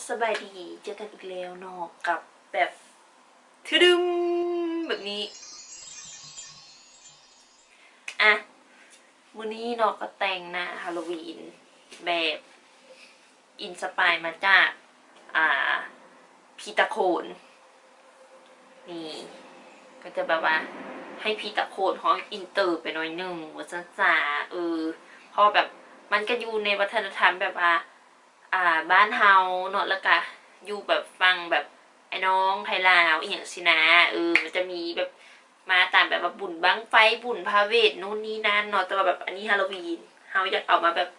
ສະບາຍດີ ເຈີກັນອີກແລ້ວເນາະ ກັບແບບ ທະດຶມ ແບບນີ້. ອ່ະ ມື້ນີ້ເນາະ ກໍແຕ່ງໜ້າຮາໂລວີນແບບ ອິນສະປາຍມາຈາກ ອ່າ ຜີຕາໂຂນ. ນີ້ ກໍຈະແບບວ່າໃຫ້ຜີຕາໂຂນຮ້ອງອິນເຕີໄປໜ້ອຍໜຶ່ງວ່າຊັ້ນສາ. ເອີ ເພາະວ່າແບບມັນກໍຢູ່ໃນວັດທະນະທຳແບບວ່າ ອ່າ ບ້ານເຮົາເນາະ ແລ້ວກະຢູ່ແບບຝັ່ງແບບອ້າຍນ້ອງໄທລາວອີ່ຫຍັງຊີ້ນະ. ເອີ ມັນຈະມີແບບມາຕາມແບບວ່າບຸນບັ້ງໄຟ ບຸນພາເວດ ໂນ່ນນີ້ນັ້ນເນາະ. ແຕ່ວ່າແບບອັນນີ້ຮາໂລວີນ ເຮົາຢາກເອົາມາແບບ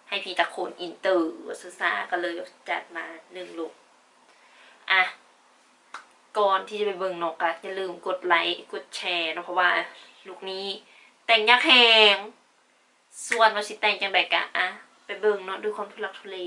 ໃຫ້ຜີຕາໂຂນອິນເຕີວ່າຊັ້ນສາ ກໍເລີຍແບບຈັດມາໜຶ່ງລຸກ. ອ່ະ ກ່ອນທີ່ຈະໄປເບິ່ງເນາະ ກໍຢ່າລືມກົດໄລ ກົດແຊເນາະ ເພາະວ່າລຸກນີ້ແຕ່ງຍາກແຮງ. ສ່ວນວ່າຊິແຕ່ງຈັ່ງໃດກະ ອ່ະ ໄປເບິ່ງເນາະ ດ້ວຍຄວາມທຸລັກທຸເລ.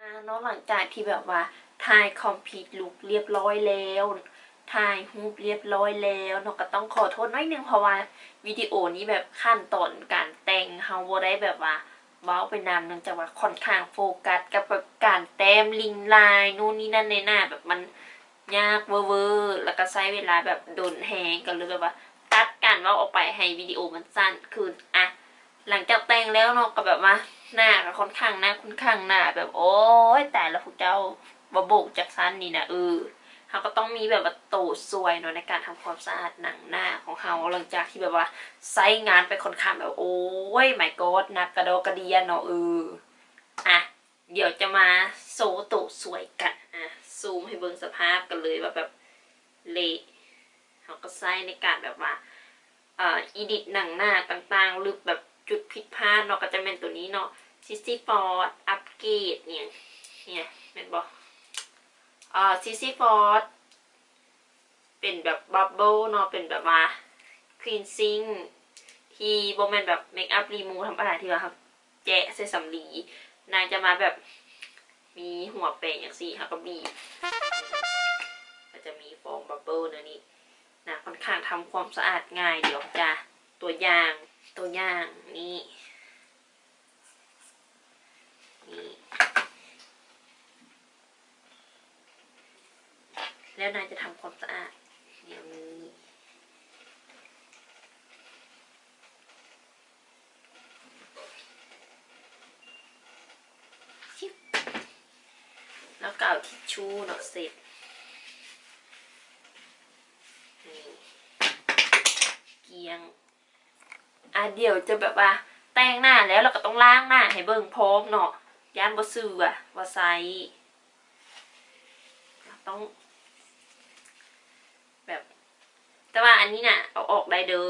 ອ່າ ເນາະ ຫຼັງຈາກທີ່ແບບວ່າຖ່າຍຄອມພລີດລຸກລຽບຮ້ອຍແລ້ວ ຖ່າຍຮູບລຽບຮ້ອຍແລ້ວເນາະ ກໍຕ້ອງຂໍໂທດໜ້ອຍໜຶ່ງ ເພາະວ່າວິດີໂອນີ້ແບບຂັ້ນຕອນການແຕ່ງເຮົາບໍ່ໄດ້ແບບວ່າເວົ້າໄປນຳ ເນື່ອງຈາກວ່າຂ້ອນຂ້າງໂຟກັສກັບແບບການແຕ້ມລິ້ງລາຍໂນ່ນນີ້ນັ້ນໃນໜ້າ ແບບມັນຍາກເວີໆ ແລ້ວກໍໃຊ້ເວລາແບບດົນແຮງ ກໍເລີຍແບບວ່າຕັດການເວົ້າອອກໄປໃຫ້ວິດີໂອມັນສັ້ນຂຶ້ນ. ອ່ະ ຫຼັງຈາກແຕ່ງແລ້ວເນາະ ກໍແບບວ່າໜ້າກໍຂ້ອນຂ້າງໜ້າ ຂ້ອນຂ້າງໜ້າ ແບບ ໂອ້ຍ ຕາຍລະພວກເຈົ້າ ບໍ່ໂບກຈັກຊັ້ນນີ້ນະ. ເອີ ເຮົາກໍຕ້ອງມີແບບວ່າໂຕຊ່ວຍເນາະ ໃນການທຳຄວາມສະອາດໜັງໜ້າຂອງເຮົາ ຫຼັງຈາກທີ່ແບບວ່າໃຊ້ງານໄປຂ້ອນຂ້າງແບບ ໂອ້ຍ ມາຍກອດ ໜັກກະດໍກະເດຍເນາະ. ເອີ ອ່ະ ດຽວຈະມາໂຊໂຕຊ່ວຍກັນ ອ່ະ ຊູມໃຫ້ເບິ່ງສະພາບກັນເລີຍວ່າແບບເລະ. ເຮົາກໍໃຊ້ໃນການແບບວ່າ ເອີ ອີດິດໜັງໜ້າຕ່າງໆ ຫຼືແບບຈຸດຜິດພາດເນາະ ກໍຈະແມ່ນໂຕນີ້ເນາະ ຊີຊີຟອດອັບເກຣດຫຍັງ ນີ້ແມ່ນບໍ່ ເອີ ຊີຊີຟອດ ເປັນແບບບັບເບິ້ນເນາະ ເປັນແບບວ່າຄລີນຊິງ ທີ່ບໍ່ແມ່ນແບບເມກອັບຣີມູຟທຳມະດາ ທີ່ວ່າເຮົາແຈະໃສ່ສຳລີ. ນາງຈະມາແບບມີຫົວແປງຈັ່ງຊີ້ ເຮົາກໍບີບ ກໍຈະມີຟອງບັບເບິ້ນແນວນີ້. ນາງຂ້ອນຂ້າງທຳຄວາມສະອາດງ່າຍ. ດຽວຈະຕົວຢ່າງ ຕົວຢ່າງນີ້ ນີ້ ແລ້ວນາງຈະທຳຄວາມສະອາດດຽວນີ້. ຊຶບ ແລ້ວກໍເອົາທິດຊູເນາະ ເຊັດ ນີ້ ກ້ຽງ. ອ່າ ດຽວຈະແບບວ່າແຕ່ງໜ້າແລ້ວ ແລ້ວກໍຕ້ອງລ້າງໜ້າໃຫ້ເບິ່ງພ້ອມເນາະ ຢ້ານບໍ່ເຊື່ອວ່າໃຊ້ ຕ້ອງແບບ ແຕ່ວ່າອັນນີ້ນະ ເອົາອອກໄດ້ເດີ.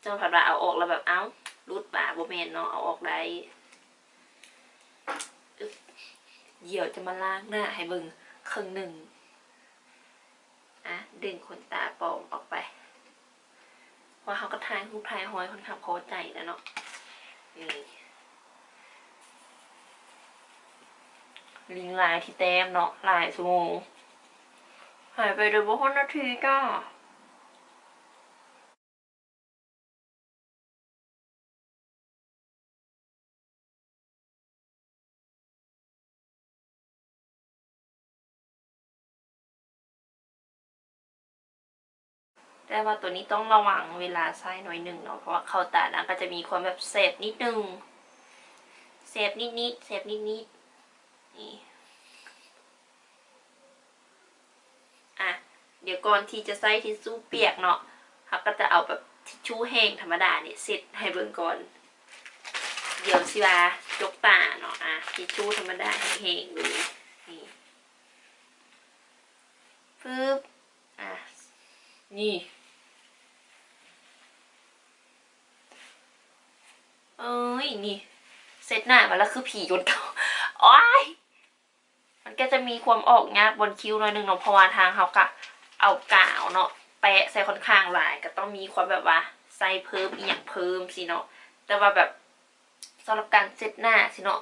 ເຈົ້າພັດວ່າເອົາອອກແລ້ວແບບ ເອົ້າ ຫຼຸດຫວາ ບໍ່ແມ່ນເນາະ ເອົາອອກໄດ້. ອຶບ ດຽວຈະມາລ້າງໜ້າໃຫ້ເບິ່ງເຄິ່ງໜຶ່ງ. ອ່ະ ດຶງຂົນຕາປອມອອກໄປ ເພາະວ່າເຮົາກໍຖ່າຍຮູບຖ່າຍຮອຍຂ້ອນຂ້າງພໍໃຈແລ້ວເນາະ. ນີ້ ລິງລາຍທີ່ແຕ້ມເນາະ ຫຼາຍຊົ່ວໂມງ ຫາຍໄປໂດຍບໍ່ຮູ້ນາທີຈ້າ. ແຕ່ວ່າໂຕນີ້ຕ້ອງລະວັງເວລາໃຊ້ໜ້ອຍໜຶ່ງເນາະ ເພາະວ່າເຂົ້າຕານາງກໍຈະມີຄວາມແບບແສບນິດໜຶ່ງ ແສບນິດໆ ແສບນິດໆ ນີ້. ອ່ະ ດຽວກ່ອນທີ່ຈະໃຊ້ທິດຊູປຽກເນາະ ເຮົາກໍຈະເອົາແບບທິດຊູແຫ້ງທຳມະດານີ້ເຊັດໃຫ້ເບິ່ງກ່ອນ. ດຽວຊິວ່າຈົກຕາເນາະ. ອ່ະ ທິດຊູທຳມະດາແຫ້ງໆເລີຍ ນີ້ ຟຶບ ອ່ະ ນີ້ ເອີຍ ນີ້ ເຊັດໜ້າມາແລ້ວຄືຜີຍົນເກົ່າ ໂອ້ຍ. ມັນກໍຈະມີຄວາມອອກຍາກບ່ອນຄິ້ວໜ້ອຍໜຶ່ງເນາະ ເພາະວ່າທາງເຮົາກະເອົາກາວເນາະ ແປະໃສ່ຂ້ອນຂ້າງຫຼາຍ ກໍຕ້ອງມີຄວາມແບບວ່າໃສ່ເພີ່ມອີ່ຫຍັງເພີ່ມຊີ້ເນາະ. ແຕ່ວ່າແບບສຳລັບການເຊັດໜ້າຊີ້ເນາະ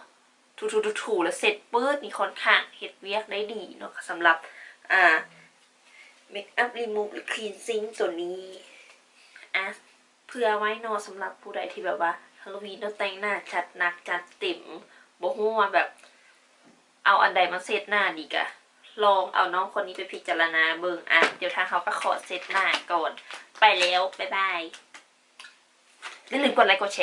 ຖູໆໆ ແລ້ວເຊັດປຶດນີ້ ຂ້ອນຂ້າງເຮັດວຽກໄດ້ດີເນາະ ສຳລັບ ອ່າ ເມກອັບຣີມູຟ ຫຼື ຄລີນຊິງ ໂຕນີ້. ອ່ະ ເຜື່ອໄວ້ເນາະ ສຳລັບຜູ້ໃດທີ່ແບບວ່າຮາໂລວີນເນາະ ແຕ່ງໜ້າຈັດໜັກຈັດເຕັມ ບໍ່ຮູ້ວ່າແບບເອົາອັນໃດມາເຊັດໜ້າດີ ກະລອງເອົານ້ອງຄົນນີ້ໄປພິຈາລະນາເບິ່ງ. ອ່ະ ດຽວທາງເຮົາກໍຂໍເຊັດໜ້າກ່ອນ ໄປແລ້ວ ບາຍບາຍ. ຢ່າລືມກົດໄລກົດແຊ.